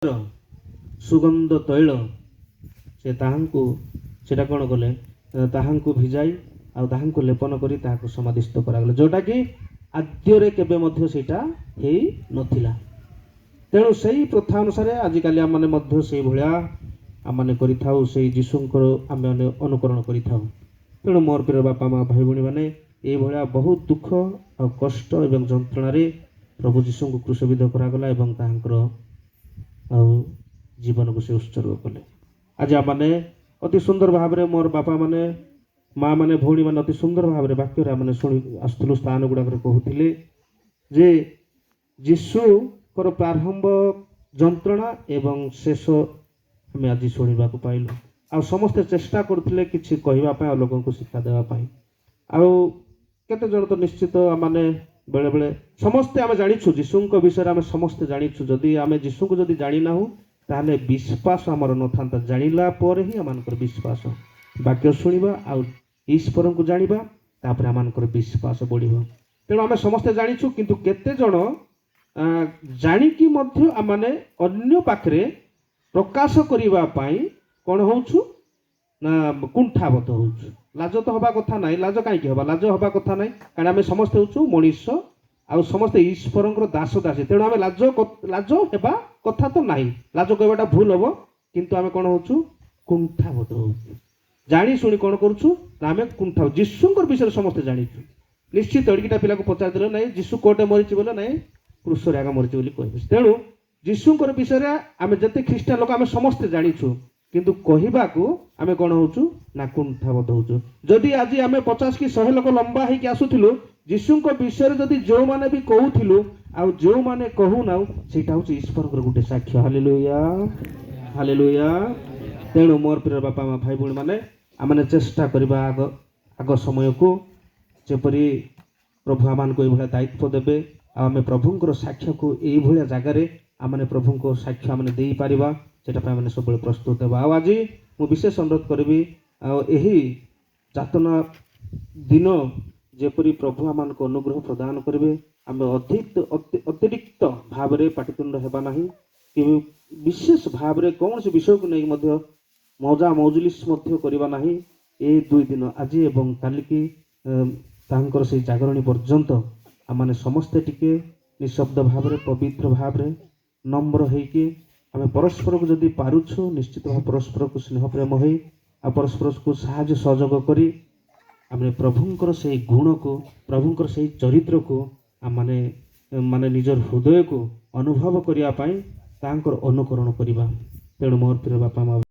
ସୁଗନ୍ଧ ତୈଳ ସେ ତାହାଙ୍କୁ ସେଇଟା କ'ଣ କଲେ? ତାହାଙ୍କୁ ଭିଜାଇ ଆଉ ତାହାଙ୍କୁ ଲେପନ କରି ତାହାକୁ ସମାଧିସ୍ଥ କରାଗଲା, ଯେଉଁଟାକି ଆଦ୍ୟରେ କେବେ ମଧ୍ୟ ସେଇଟା ହେଇନଥିଲା। ତେଣୁ ସେଇ ପ୍ରଥା ଅନୁସାରେ ଆଜିକାଲି ଆମମାନେ ମଧ୍ୟ ସେଇଭଳିଆ ଆମମାନେ କରିଥାଉ। ସେଇ ଯୀଶୁଙ୍କର ଆମେ ଅନୁକରଣ କରିଥାଉ। ତେଣୁ ମୋର ପ୍ରିୟ ବାପା, ମା, ଭାଇ, ଭଉଣୀମାନେ, ଏଇଭଳିଆ ବହୁତ ଦୁଃଖ ଆଉ କଷ୍ଟ ଏବଂ ଯନ୍ତ୍ରଣାରେ ପ୍ରଭୁ ଯୀଶୁଙ୍କୁ କ୍ରୁଶବିଦ୍ଧ କରାଗଲା ଏବଂ ତାହାଙ୍କର ଆଉ ଜୀବନକୁ ସେ ଉତ୍ସର୍ଗ କଲେ। ଆଜି ଆମମାନେ ଅତି ସୁନ୍ଦର ଭାବରେ ମୋର ବାପାମାନେ, ମା ମାନେ, ଭଉଣୀମାନେ ଅତି ସୁନ୍ଦର ଭାବରେ ବାକ୍ୟରେ ଆମେ ଶୁଣି ଆସୁଥିଲୁ। ସ୍ଥାନ ଗୁଡ଼ାକରେ କହୁଥିଲେ ଯେ ଯୀଶୁଙ୍କର ପ୍ରାରମ୍ଭ ଯନ୍ତ୍ରଣା ଏବଂ ଶେଷ ଆମେ ଆଜି ଶୁଣିବାକୁ ପାଇଲୁ। ଆଉ ସମସ୍ତେ ଚେଷ୍ଟା କରୁଥିଲେ କିଛି କହିବା ପାଇଁ ଆଉ ଲୋକଙ୍କୁ ଶିକ୍ଷା ଦେବା ପାଇଁ। ଆଉ କେତେ ଜଣ ତ ନିଶ୍ଚିତ ମାନେ ବେଳେବେଳେ ସମସ୍ତେ ଆମେ ଜାଣିଛୁ, ଯୀଶୁଙ୍କ ବିଷୟରେ ଆମେ ସମସ୍ତେ ଜାଣିଛୁ। ଯଦି ଆମେ ଯୀଶୁଙ୍କୁ ଯଦି ଜାଣିନାହୁଁ, ତାହେଲେ ବିଶ୍ୱାସ ଆମର ନଥାନ୍ତା। ଜାଣିଲା ପରେ ହିଁ ଆମମାନଙ୍କର ବିଶ୍ୱାସ। ବାକ୍ୟ ଶୁଣିବା ଆଉ ଈଶ୍ୱରଙ୍କୁ ଜାଣିବା, ତାପରେ ଆମମାନଙ୍କର ବିଶ୍ୱାସ ବଢ଼ିବ। ତେଣୁ ଆମେ ସମସ୍ତେ ଜାଣିଛୁ, କିନ୍ତୁ କେତେ ଜଣ ଜାଣିକି ମଧ୍ୟ ଆମମାନେ ଅନ୍ୟ ପାଖରେ ପ୍ରକାଶ କରିବା ପାଇଁ କ'ଣ ହେଉଛୁ ନା କୁଣ୍ଠାବଦ୍ଧ ହେଉଛୁ। ଲାଜ ତ ହେବା କଥା ନାହିଁ। ଲାଜ କାହିଁକି ହେବା? ଲାଜ ହେବା କଥା ନାହିଁ, କାରଣ ଆମେ ସମସ୍ତେ ହେଉଛୁ ମଣିଷ ଆଉ ସମସ୍ତେ ଈଶ୍ୱରଙ୍କର ଦାସ ଦାସୀ। ତେଣୁ ଆମେ ଲାଜ ହେବା କଥା ତ ନାହିଁ। ଲାଜ କହିବାଟା ଭୁଲ ହବ। କିନ୍ତୁ ଆମେ କ'ଣ ହେଉଛୁ? କୁଣ୍ଠାବୋଧ ହେଉଛୁ। ଜାଣି ଶୁଣି କ'ଣ କରୁଛୁ ନା ଆମେ କୁଣ୍ଠା। ଯୀଶୁଙ୍କର ବିଷୟରେ ସମସ୍ତେ ଜାଣିଛୁ। ନିଶ୍ଚିତ ଏଡ଼ିକିଟା ପିଲାକୁ ପଚାରିଦେଲେ, ନାଇଁ, ଯୀଶୁ କୋଉଟେ ମରିଛି ବୋଲେ, ନାଇଁ, କ୍ରୁଶରେ ଆଗ ମରିଛି ବୋଲି କହିବେ। ତେଣୁ ଯୀଶୁଙ୍କର ବିଷୟରେ ଆମେ ଯେତେ ଖ୍ରୀଷ୍ଟିଆନ ଲୋକ, ଆମେ ସମସ୍ତେ ଜାଣିଛୁ, କିନ୍ତୁ କହିବାକୁ ଆମେ କ'ଣ ହଉଛୁ ନା କୁଣ୍ଠାବୋଧ ହଉଛୁ। ଯଦି ଆଜି ଆମେ 50 କି 100 ଲୋକ ଲମ୍ବା ହେଇକି ଆସୁଥିଲୁ, ଯୀଶୁଙ୍କ ବିଷୟରେ ଯଦି ଯେଉଁମାନେ ବି କହୁଥିଲୁ ଆଉ ଯେଉଁମାନେ କହୁନାଉ, ସେଇଟା ହଉଛି ଈଶ୍ୱରଙ୍କର ଗୋଟେ ସାକ୍ଷ୍ୟ। Hallelujah, hallelujah. ତେଣୁ ମୋର ପ୍ରିୟ ବାପା, ମା, ଭାଇ, ଭଉଣୀମାନେ, ଆମମାନେ ଚେଷ୍ଟା କରିବା ଆଗ ଆଗ ସମୟକୁ ଯେପରି ପ୍ରଭୁ ଆମମାନଙ୍କୁ ଏଇଭଳିଆ ଦାୟିତ୍ୱ ଦେବେ ଆଉ ଆମେ ପ୍ରଭୁଙ୍କର ସାକ୍ଷ୍ୟକୁ ଏଇଭଳିଆ ଜାଗାରେ ଆମମାନେ ପ୍ରଭୁଙ୍କ ସାକ୍ଷ୍ୟ ଆମେ ଦେଇପାରିବା, ସେଇଟା ପାଇଁ ଆମେ ସବୁବେଳେ ପ୍ରସ୍ତୁତ ହେବା। ଆଉ ଆଜି ମୁଁ ବିଶେଷ ଅନୁରୋଧ କରିବି, ଆଉ ଏହି ଯାତନା ଦିନ ଯେପରି ପ୍ରଭୁ ଆମମାନଙ୍କୁ ଅନୁଗ୍ରହ ପ୍ରଦାନ କରିବେ, ଆମେ ଅଧିକ ଅତିରିକ୍ତ ଭାବରେ ପାଟିତୁଣ୍ଡ ହେବା ନାହିଁ କି ବିଶେଷ ଭାବରେ କୌଣସି ବିଷୟକୁ ନେଇକି ମଧ୍ୟ ମଜା ମଜଲିସ ମଧ୍ୟ କରିବା ନାହିଁ। ଏଇ 2 ଦିନ, ଆଜି ଏବଂ କାଲିକି ତାଙ୍କର ସେଇ ଜାଗରଣୀ ପର୍ଯ୍ୟନ୍ତ ଆମମାନେ ସମସ୍ତେ ଟିକେ ନିଶବ୍ଦ ଭାବରେ, ପବିତ୍ର ଭାବରେ, ନମ୍ର ହେଇକି ଆମେ ପରସ୍ପରକୁ ଯଦି ପାରୁଛୁ, ନିଶ୍ଚିତ ଭାବେ ପରସ୍ପରକୁ ସ୍ନେହ ପ୍ରେମ ହେଇ ଆଉ ପରସ୍ପରକୁ ସାହାଯ୍ୟ ସହଯୋଗ କରି ଆମେ ପ୍ରଭୁଙ୍କର ସେଇ ଗୁଣକୁ, ପ୍ରଭୁଙ୍କର ସେଇ ଚରିତ୍ରକୁ ଆମମାନେ ମାନେ ନିଜର ହୃଦୟକୁ ଅନୁଭବ କରିବା ପାଇଁ ତାଙ୍କର ଅନୁକରଣ କରିବା। ତେଣୁ ମୋର ପ୍ରିୟ ବାପା ମା